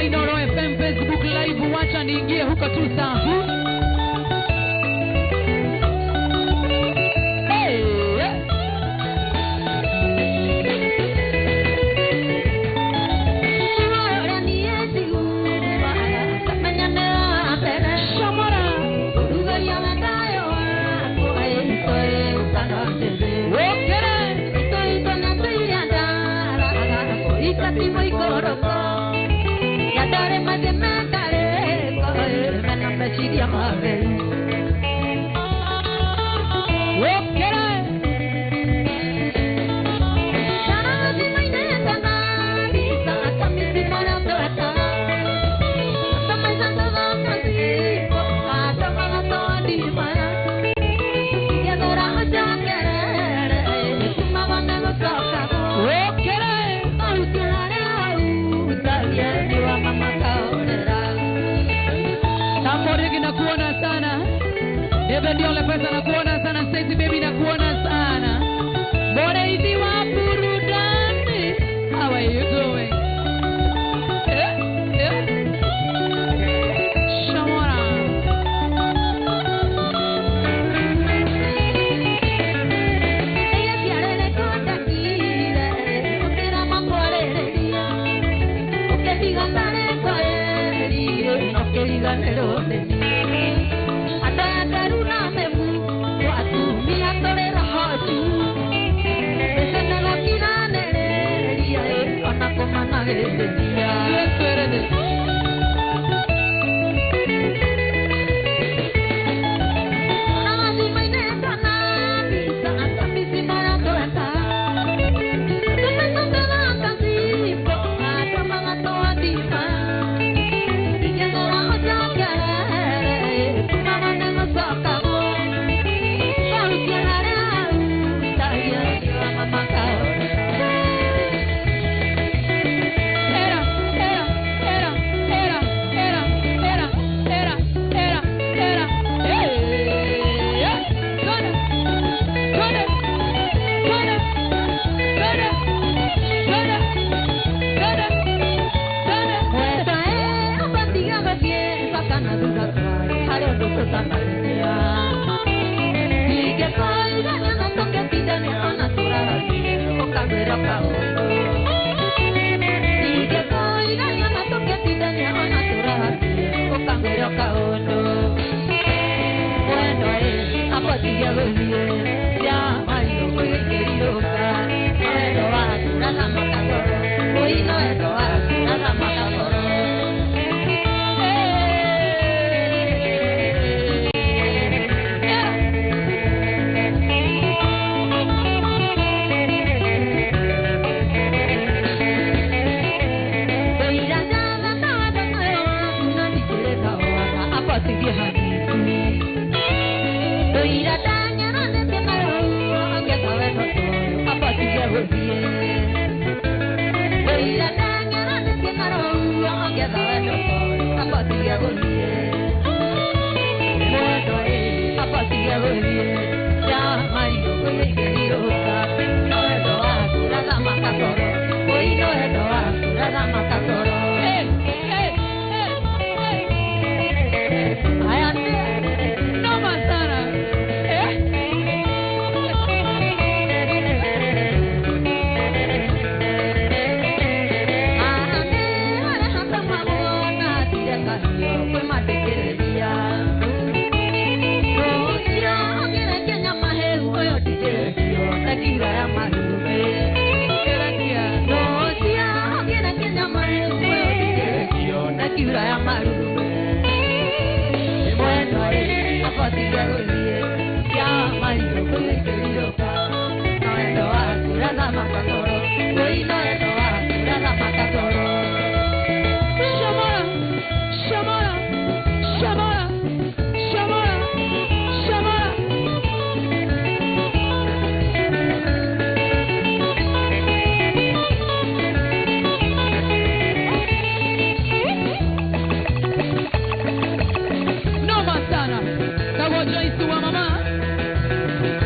wa Inoro FM Facebook Live, wacha niingie huko tu saa.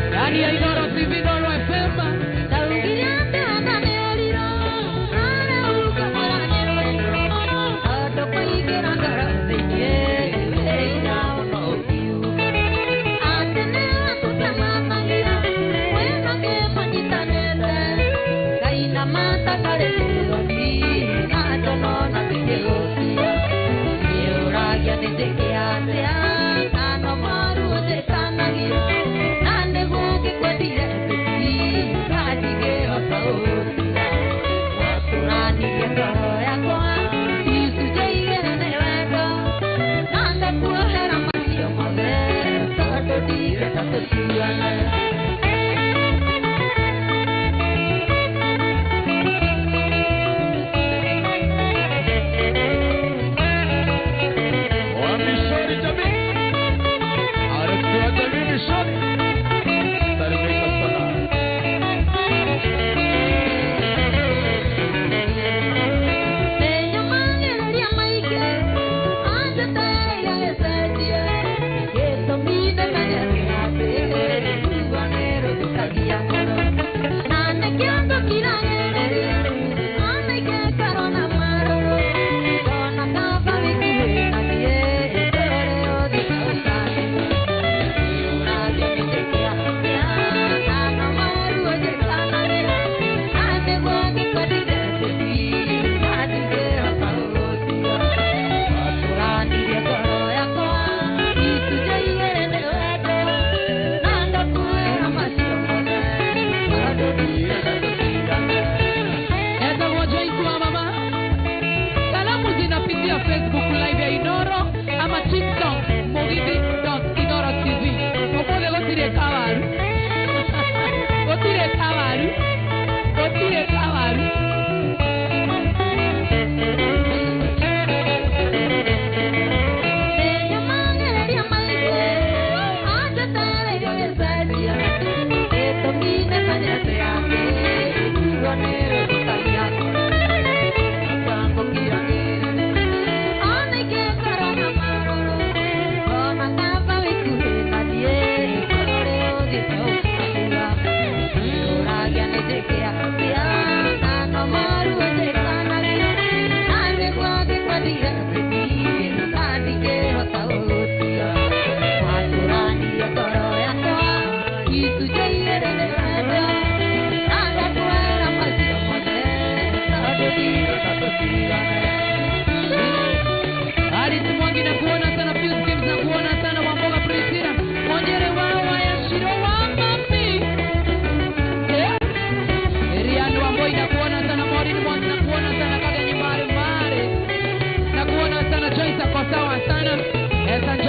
Ndani ya Inoro TV, Inoro FM.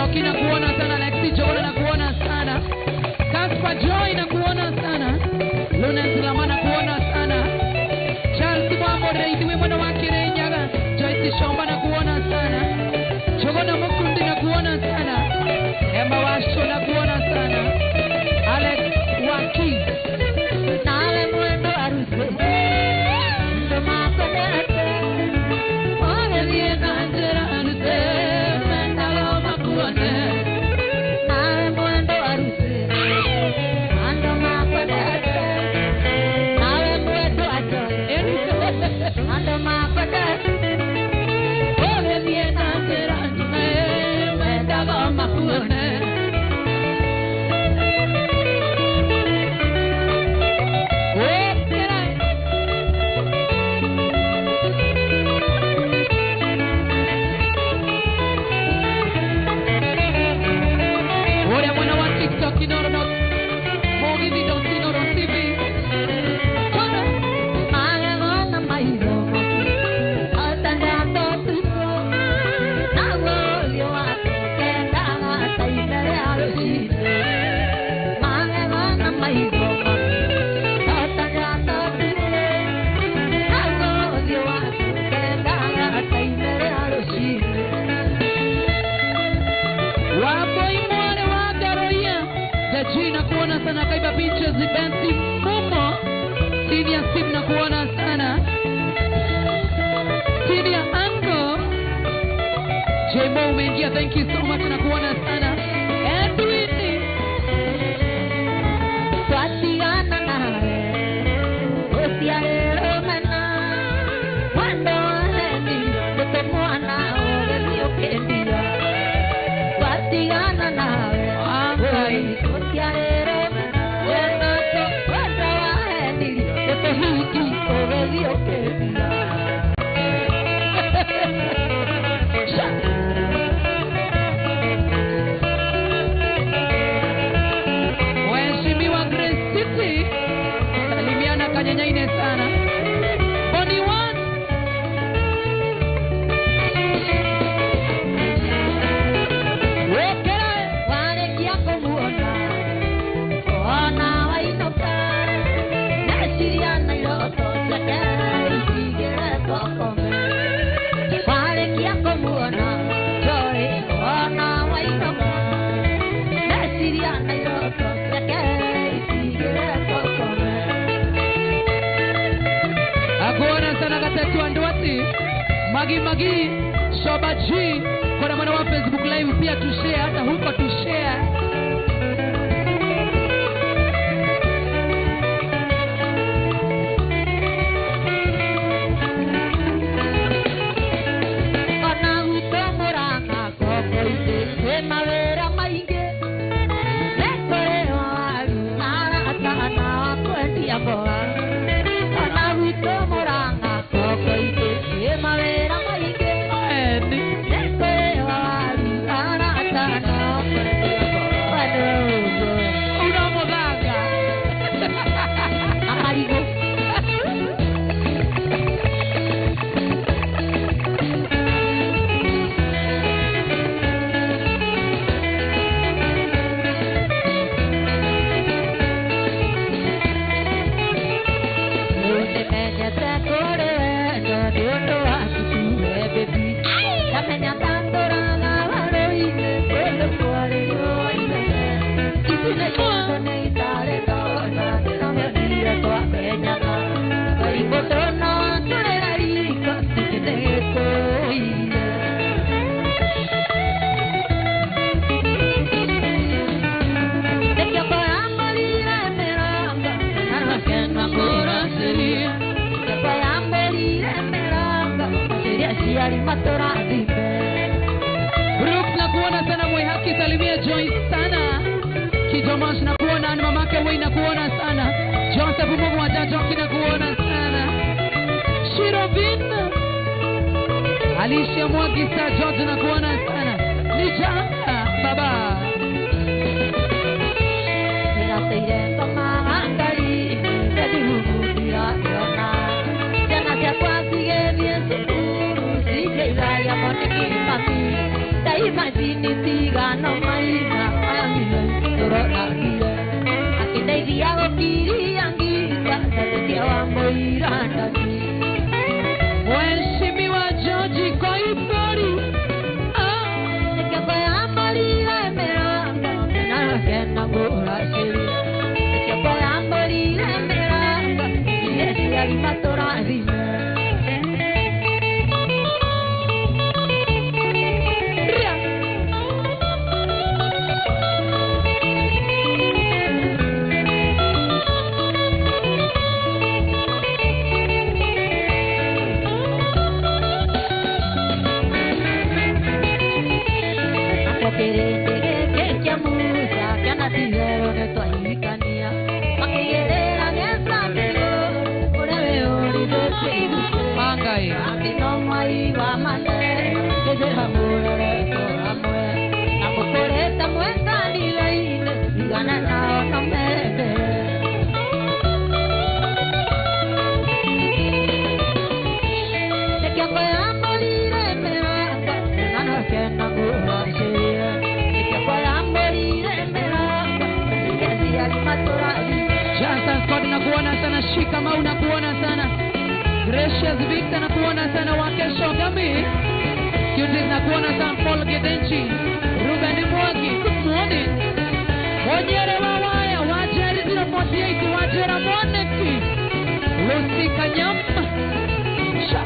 Njoki na kuona sana, Lexi Jona na kuona sana, Kaspa Joy na kuona sana, Luna Lamana kuona sana, Charles Mwambo Reidwe mwana wa Kirenyaga, Joyce Shomba na kuona sana, Jogona Mukundi na kuona sana, Emma Washo na kuona sana, Alex Waki Nale mwendo aruse ndo makomete Ole liena njera aruse mendalo makuone Nale mwendo aruse ando makomete Nale mwendo atore ando makomete Ole liena njera aruse mendalo makuone. Thank you so much na kuona sana. Edwin Twatigana nawe Uciarĩrwo mena Wendo waheni Gũte mwana ũgĩthiĩ ũkĩndia Twatigana nawe Uciarĩrwo mena Wendo waheni Gũte hiki ũgĩthiĩ ũkĩndia. Mheshimiwa Grace City, salimiana kanyanyaine sana. Boni one. Wekera Warekia kũmuona ona wainũka Meciria na iroto ciake itigĩretwo kome Warekia kũmuona Joy ona wainũka Meciria na iroto ciake itigĩretwo kome. Akuona sana Gatatu Andwati, Magi Magi, Shoba G, kuna mwana wa Facebook Live pia tushare, hata huko tushare. Ona gwitũ Mũrang'a ngombo-inĩ kwĩ mawĩra maingĩ nĩkũrĩ waru marata na wa kwendia mboga. Ona gwitũ Mũrang'a ngombo-inĩ kwĩ mawĩra maingĩ nĩkũrĩ waru marata na wa kwendia mboga. Unamuthanga. Na marigũ. Nĩmenyete kũrĩ wendo nĩ ũndũ waku tu we baby. Ndamenya tandũraga werũ-inĩ kũndũ kwarĩ riũa inene. Ici nĩ kĩndũ nĩ itarĩ ndona ndĩramĩonire twamenyana. Kũringũ tũno tũrĩ riko nĩ gĩkũire. Nĩkĩo kwayambũrire mĩrango na gakena Kũracĩria. Kwayambũrire mĩrango rĩrĩa aciari matũrathime. Brooks na kuona sana Mwihaki, salimia Joyce sana. Kijomash na kuona ni mamake Wayne na kuona sana. Joseph Mungu wa Jajoki na kuona sana. Shirovin Alicia Mwagi Star George na kuona sana. Ni jana baba. Ndĩrateire ngoma ngari ndĩhuhutira ĩona. Ciana ciakwa cigĩthiĩ cukuru cikĩigagia moniki mami. Ndaima Itinitiga no maina angina tororagia akindeithia gũkiria nginya ndatetia wa mũira ndaki. Mheshimiwa George Koimburi. Shika nakuona sana. Gracious Victor nakuona sana. Wakesho Gami Cuties nakuona sana. Paul Gedenchi, Ruben Mwangi, good morning. Onyere Wawaya, Wajeri 048, Wajera Moneki, Lucy Kanyam. Sha.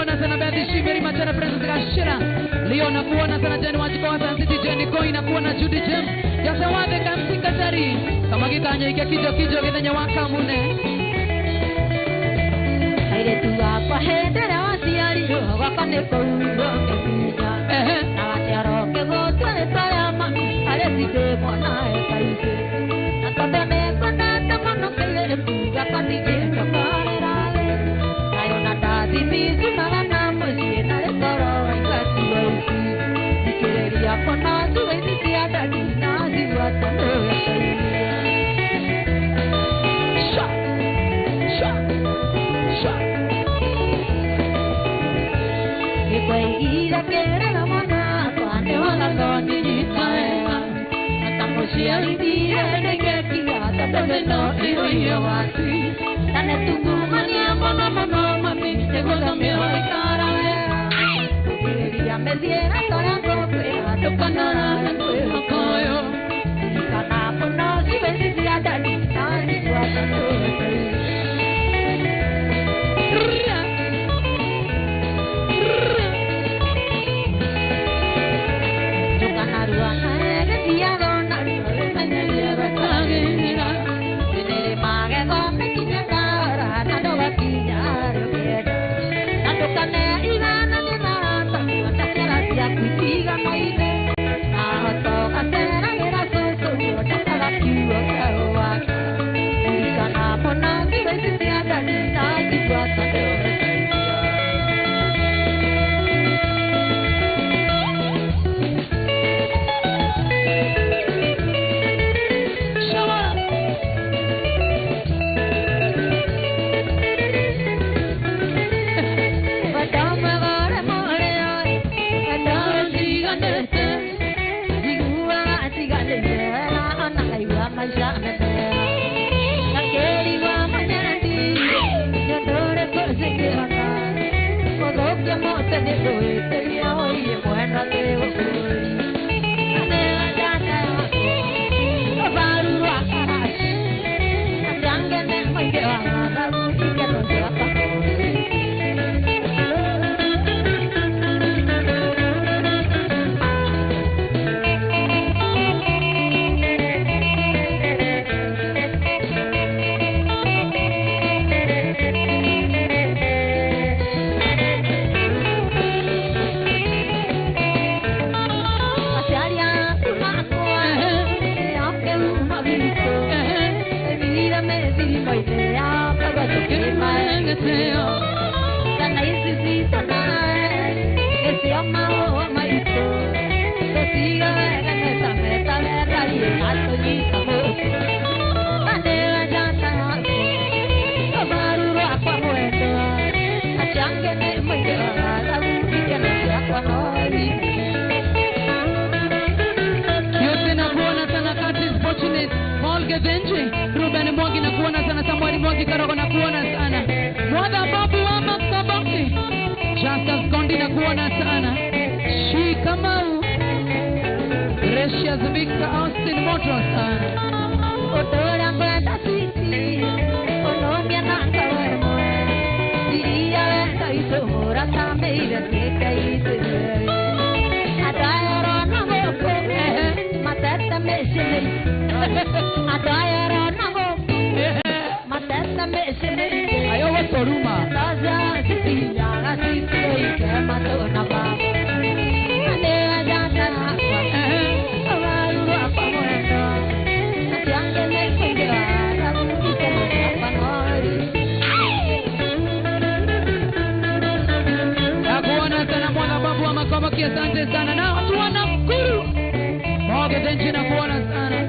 kuona sana Beatrice Shiberi Machara Princess Gashira. Leo na kuona sana Jane Wajiko San City Jane Koi na kuona Judy James. Yasawade Kamsinga Tari. Kama gikanya ikikijo kijo githenya wakamune. Aire tu akwa hendera waciarirwo gwakwa nĩ kũurwo kĩbinya na waciarwo kĩgũtwo nĩ tara mami arĩ cindĩ mwana ekaingĩ na tondũ nĩngwendete mũno kairĩtu gakwa ndigĩtokorera nayo na ndathimi ciumaga na mũciĩ na rĩkorwo waigua ici thikĩrĩria kũna ciugo ici cia ndadi na njigua ta nĩwe. Sha sha sha. Nĩkwaigire kĩrĩra mwana akwa nĩwagathoninyita wega ata mũciarithire nĩngekira tondũ thĩno ĩhũire wati na nĩtungumania mũno mũno mami nĩgũthomio ikara wega thikĩrĩria mĩthiĩre torĩa ngũkwĩra ndũkanorage mwĩhoko ũyũ ririkana mũno ciugo ici cia ndadi na njigua ta nĩwe. Yote na kuona sana Curtis Fortunate, Paul Gevenji, Ruben Mwangi na kuona sana Samuel Mwangi Karogo na kuona sana Mwadha Babu wa Maksabaki, Justus Gondi na kuona sana Shikamau, Gracious Victor Austin Moto sana Otora kwenda siti, onomia nanga wemwe Iria wenda itũhũra ta mĩire tĩte itũire Andũ na gũkũ, matete mĩciĩ Andũ na gũkũ, matete mĩciĩ Ayo watoruma Taza citinyaga citũire matũ na baba Nĩ njata yakwa, ũgaru rwakwa mwendwa Nakuona sana mwana babu wa Makomaki, asante sana. Na watu wa Nakuru Moge Denji nakuona sana.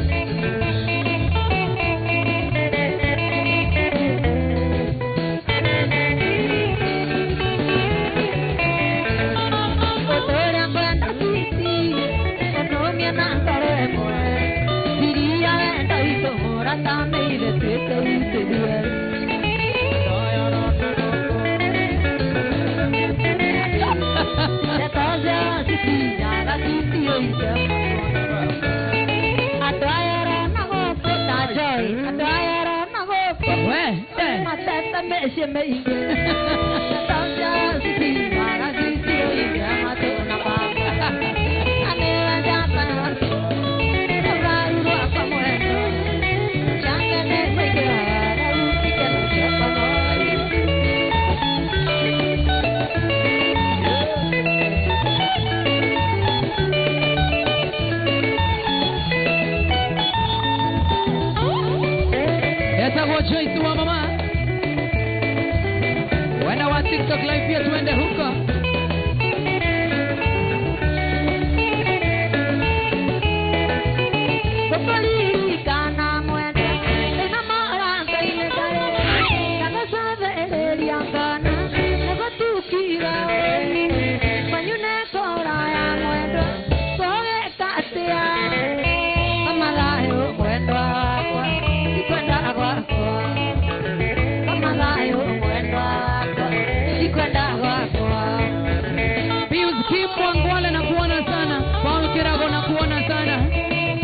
Wetagwo Joyce wa mama. Wana wa TikTok live pia tuende huko.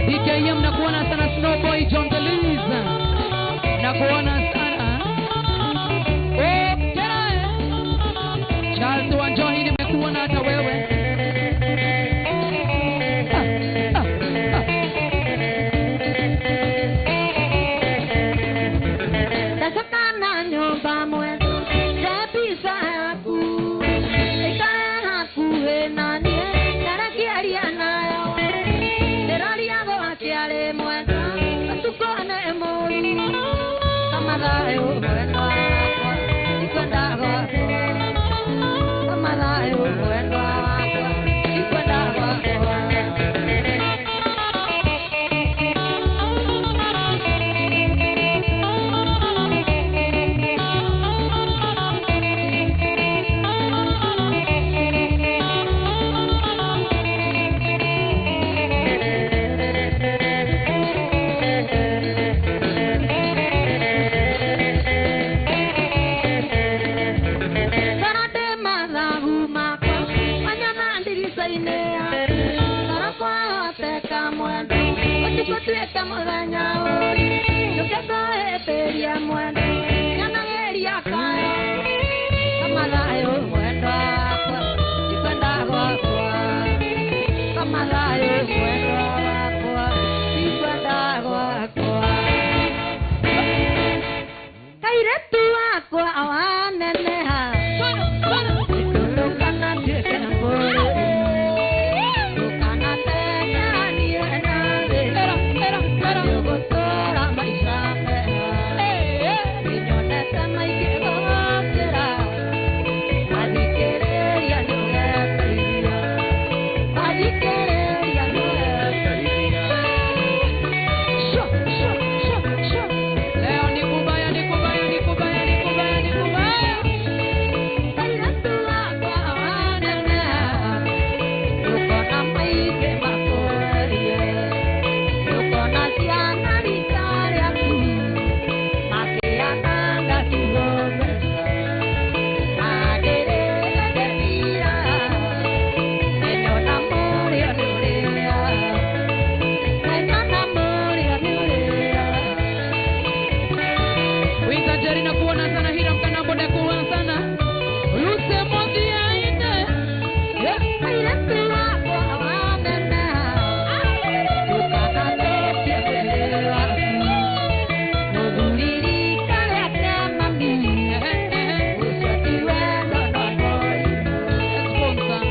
DKM nakuona sana, Snowboy John Deliza nakuona sana. Oh, tena Charles Wanjohi nimekuona hata wewe. Ndacokana nyũmba mwendwa ndebisa yaku ĩikare hakuhĩ na niĩ ndarakĩaria nayo ndĩroria gwakĩarĩ mwendwa ũtukũ nĩ mũru kama thayũ mwendwa wakwa ndikwenda gwakwa kama thayũ mwendwa wakwa ndikwenda gwakwa. Kairetu wakwa awaneneha Leo ni kubaya, ni kubaya, ni kubaya, ni kubaya, ni kubaya. Winza Jerry nakuona sana, Hiram Kanambo nakuona sana. Luse Mondi aine. Yeah. Sponsor.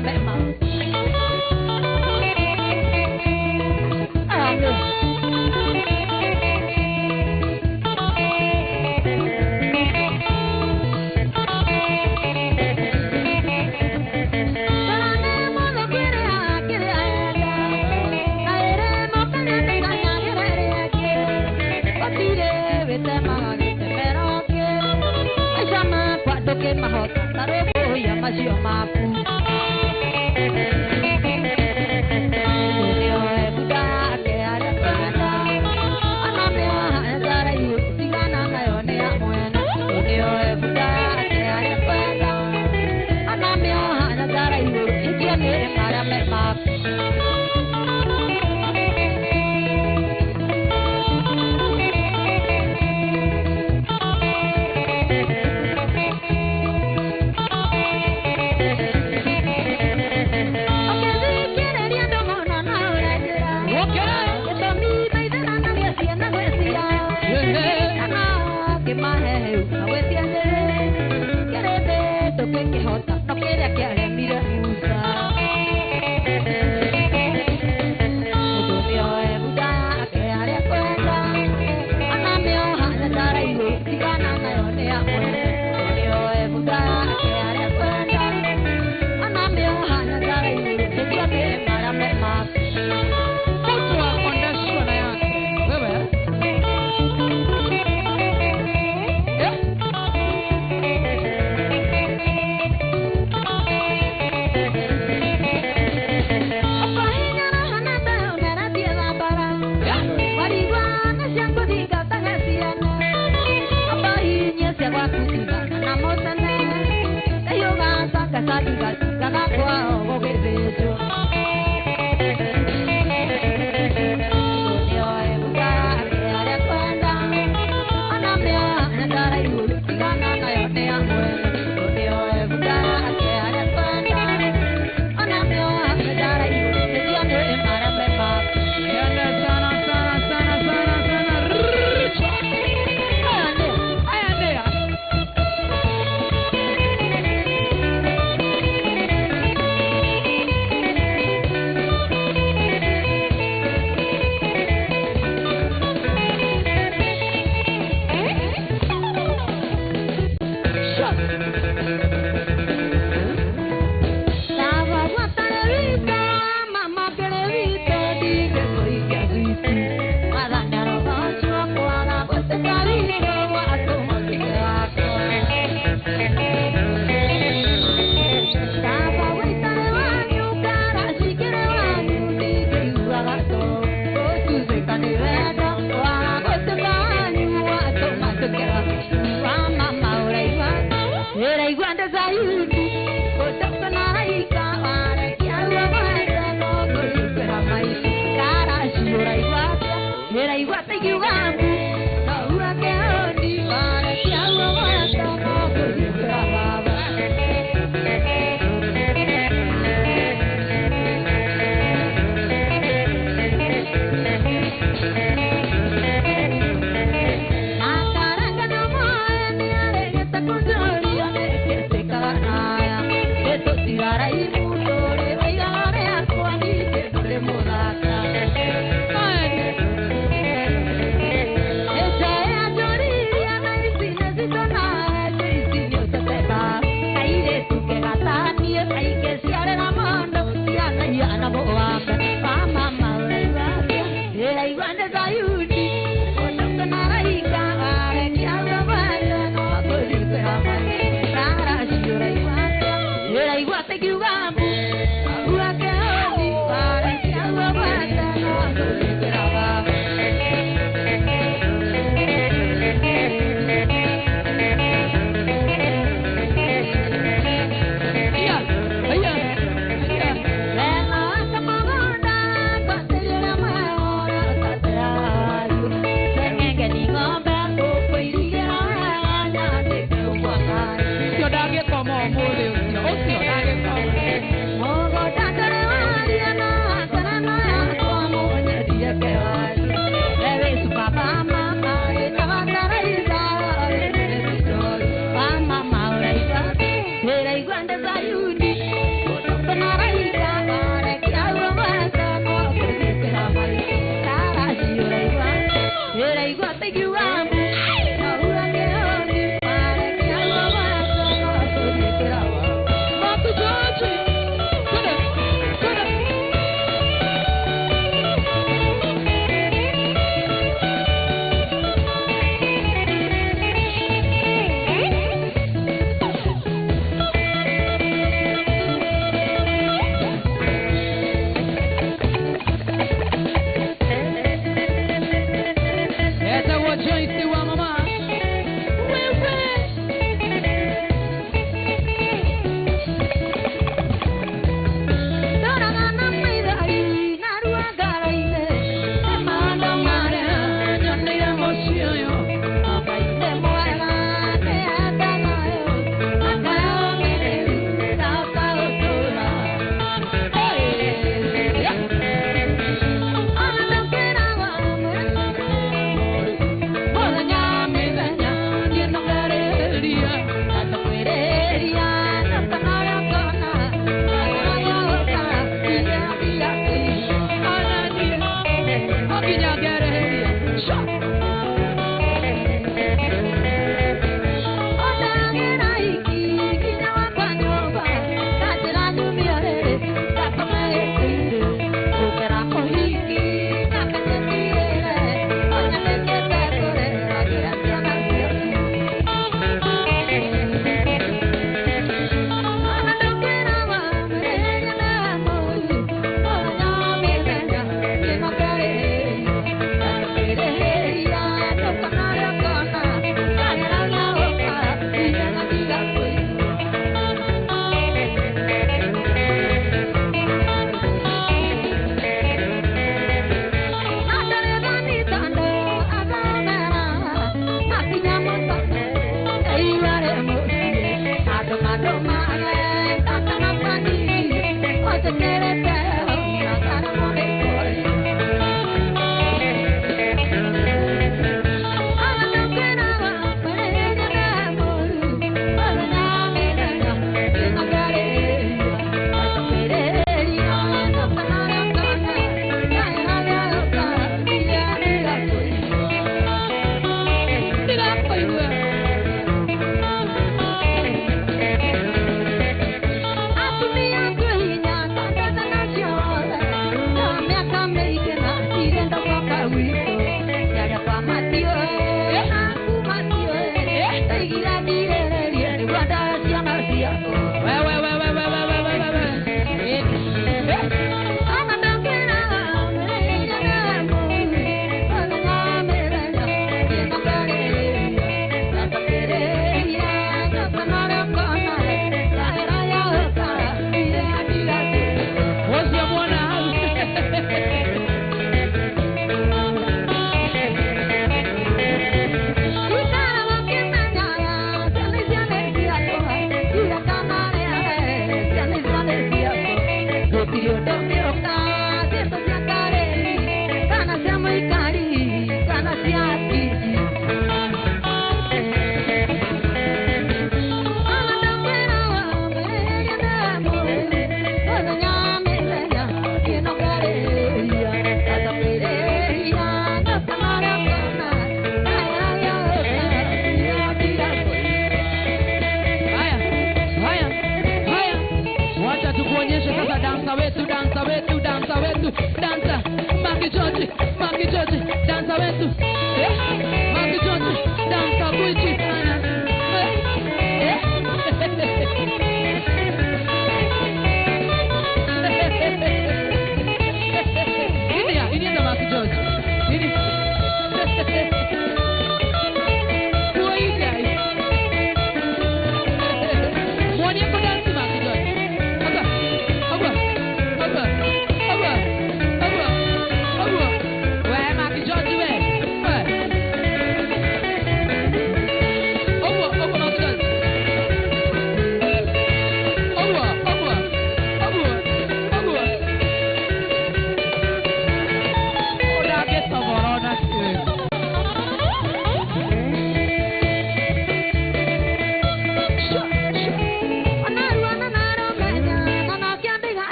mema.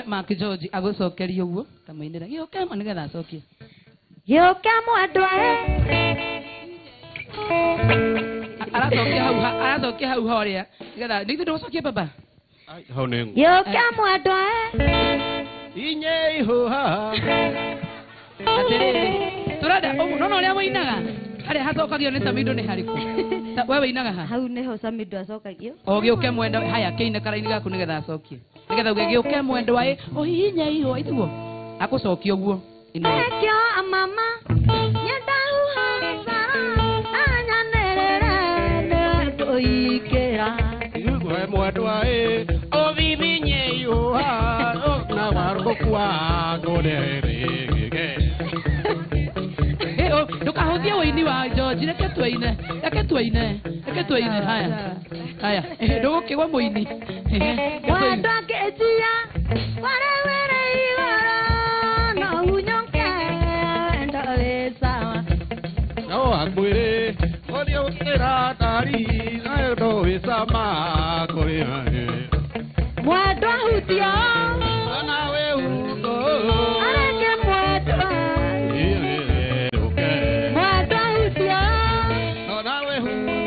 Mark George agucokerie uguo kamũinĩra gĩũke nĩgetha acokie gĩũke mwendwa aracokia hau aracokia hau horia nĩgetha nĩ ithuĩ ndũgũcokia baba hau nĩ gĩũke mwendwa inye ihuha atĩrĩrĩ tũrenda ũguo nona ũrĩa wĩinaga harĩa hacokagio nĩ Samido nĩ harĩkũ we wĩinaga ha hau nĩho Samido acokagio o gĩũke mwendwa haya kĩine karaini gaku nĩgetha acokie nĩgetha uge gĩũke mwendwa ĩ ũhihinye ihũa itiguo akũcokia ũguo Ekyo mama nyenda anyanerere nĩngũikĩra gĩũke mwendwa ĩ ũhihinye ihũa na warũkua ngũrĩrĩgĩge ndũkahũthie wĩini wa George reke tũine reke tũine reke tũine haya haya ndũgũkĩgwa mũini mwendwa ngĩnjia warewere igũrũ no hunyũke wendo wĩ sawa no akwĩrĩ ũrĩa ũkĩra tari wendo wĩ sama kũrĩ mwendwa hutia ona wĩ huko areke mwendwa mwendwa hutia ona wĩ huko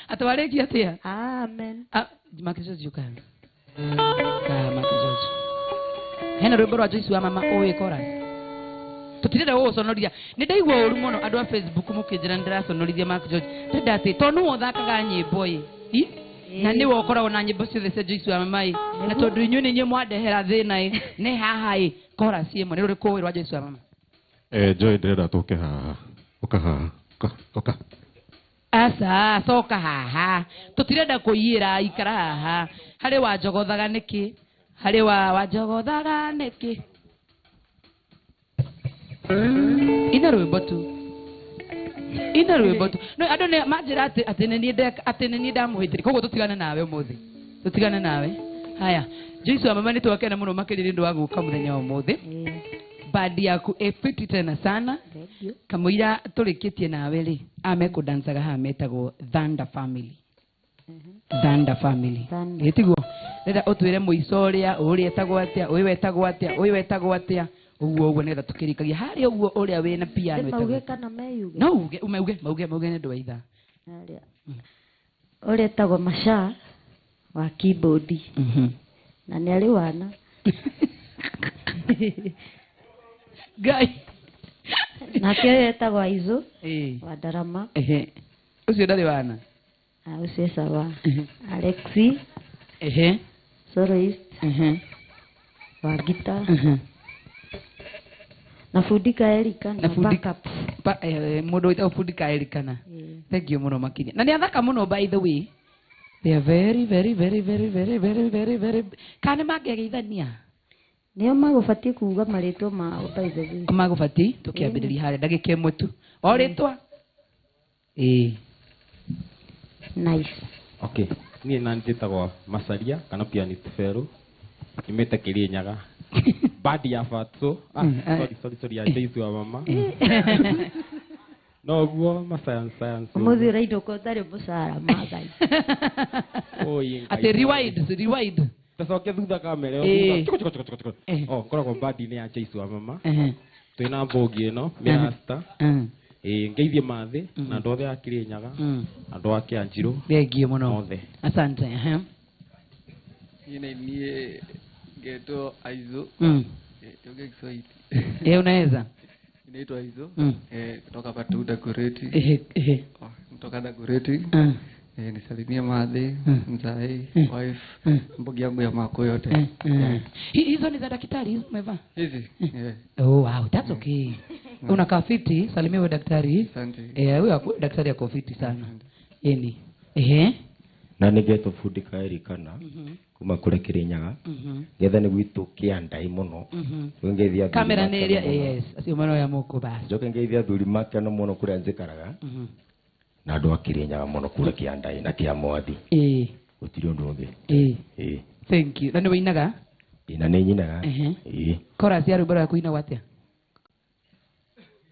Atwarĩkia atĩa? Amen. Makijoji ũka. Ka Makijoji. Hena rwĩmbo rwa Joyce wa mama ũĩ chorus. Tũtirenda gũgũconoria. Nĩ ndaigua ũru mũno andũ a Facebook mũkĩnjĩra nĩ ndĩraconorithia Mark George. Ndĩrenda atĩ tondũ nĩwe ũthakaga nyĩmbo ĩ. Na nĩwe ũkoragwo na nyĩmbo ciothe cia Joyce wa mama ĩ. Na tondũ inyuĩ nĩ inyuĩ mwandehera thĩna ĩ. Nĩ haha ĩ chorus ĩmwe nĩ rũrĩkũ ũĩ rwa Joyce wa mama? Joy ndĩrenda tũke haha. Ũka haha. Ũka. Aca coka haha tũtirenda kũiyĩra ikara haha harĩ wanjogothaga nĩkĩ harĩ wa wanjogothaga nĩkĩ ina rwĩmbo tu ina rwĩmbo tu no andũ nĩ manjĩra atĩ nĩ niĩ ndamũhĩtĩria koguo tũtigane nawe ũmũthĩ tũtigane nawe haya Joyce wa mama nĩ twakena mũno makĩria nĩ ũndũ wa gũka mũthenya wa ũmũthĩ bandi yaku ĩfiti tena sana kamũira tũrĩkĩtie nawe rĩ amekũdancaga haha metagwo Thunder Family. Thunder Family ĩtiguo rĩrĩa ũtwĩre mũico ũrĩa ũrĩa etagwo atĩa ũyũ wetagwo atĩa ũyũ wetagwo atĩa ũguo ũguo nĩgetha tũkĩrĩkagia harĩa ũguo ũrĩa wĩna piano mauge kana meyuge no uge mauge mauge mauge nĩ ũndũ wa ithaa ũrĩa etagwo Masha wa keyboard na nĩ arĩ wana Ngai nake ũyũ etagwo Aizo wa ndarama ũcio ndarĩ wana ũcio sawa Alexi soloist wa gita na Fundika Erika na backup mũndũ wĩtagwo Fundika Erika thank you mũno makĩria na nĩ athaka mũno by the way they are very very very very very very very very kana mangĩgeithania nĩo magũbatiĩ kuuga marĩtwa mao by the way magũbatiĩ tũkĩambĩrĩria harĩa ndagĩka ĩmwe tu o rĩtwa nice. Okay niĩ na njĩtagwo Macaria kana pianist Ferũ nyumĩte Kĩrĩnyaga Badi ya fatso. Ah, Mm, eh. sorry, sorry, sorry, ya Jaisu wa mama. No guo ma science science. Ũmũthĩ ũrainũka ũtarĩ mũcara Maathai. Oi, Ngai. Atĩ rewind, rewind. Tacoke thutha kamera. Eh. Choko choko choko choko. choko. Eh. Oh, ngoragwo badi-inĩ ya Jaisu wa mama. Ehe. Twĩna mbũgi ĩno, mĩrasta. Mm. Ĩĩ, ngeithie mathĩ na andũ othe a Kĩrĩnyaga, Mm. andũ a Kĩanjirũ, Thengiũ mũno. othe. Asante. Ehe. Niĩ nĩ niĩ ngetwo Aizo. Mm. Tuongee Kiswahili. Eh, unaweza. Naitwa Aizo. Mm. Kutoka Patu Dagoretti. Ehe, ehe. Oh, kutoka Dagoretti. Mm. Nisalimie madhe, Mm. mzai, Mm. wife, Mm. mbogi yangu ya mako yote. Mm. Mm. Hizo ni za daktari hizo umevaa? Hizi. Eh, Oh, wow, that's okay. Unakaa fiti, salimia huyo daktari. asante. Eh, huyo daktari ako fiti sana. Yeni. Ehe. Na nä ngetwo bundi kaerikana kuma kå rä a kä rä nyaga getha nä gwitå kä andai må no ngeithia athuri Kamera nä makeno ĩrĩa mũno. yes, acio manoya moko basi. Njoke ngeithia athuri makeno må no kå rä a njikaraga na andå a kä rä nyaga må no kå rä a kä andai na kä a mwathi Ĩĩ. gå tirä å ndå å ngä Ĩĩ. ä Thank you. Na nĩ wĩinaga? na nä nyinaga Ehe. ä Chorus ya rwĩmbo rwaku inagwo atĩa?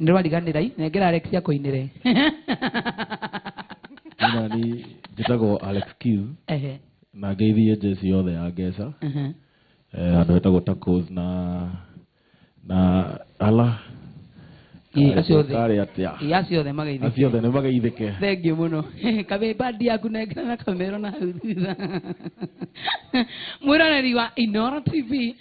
Nĩrwariganĩra i, nengera Alex akũinĩre. Nina ni njĩtagwo Alex Keys Ehe. na ngeithie jeci yothe ya Ngeca Mhm. andũ etagwo Tacos na ala Ĩĩ, acio othe. karĩ atĩa Ĩĩ, acio othe mageithĩke. acio othe nĩ mageithĩke. Thank you mũno. Kabĩ bandi yaku nengera na kamero na hau thutha. Mwĩroreri wa Inooro TV.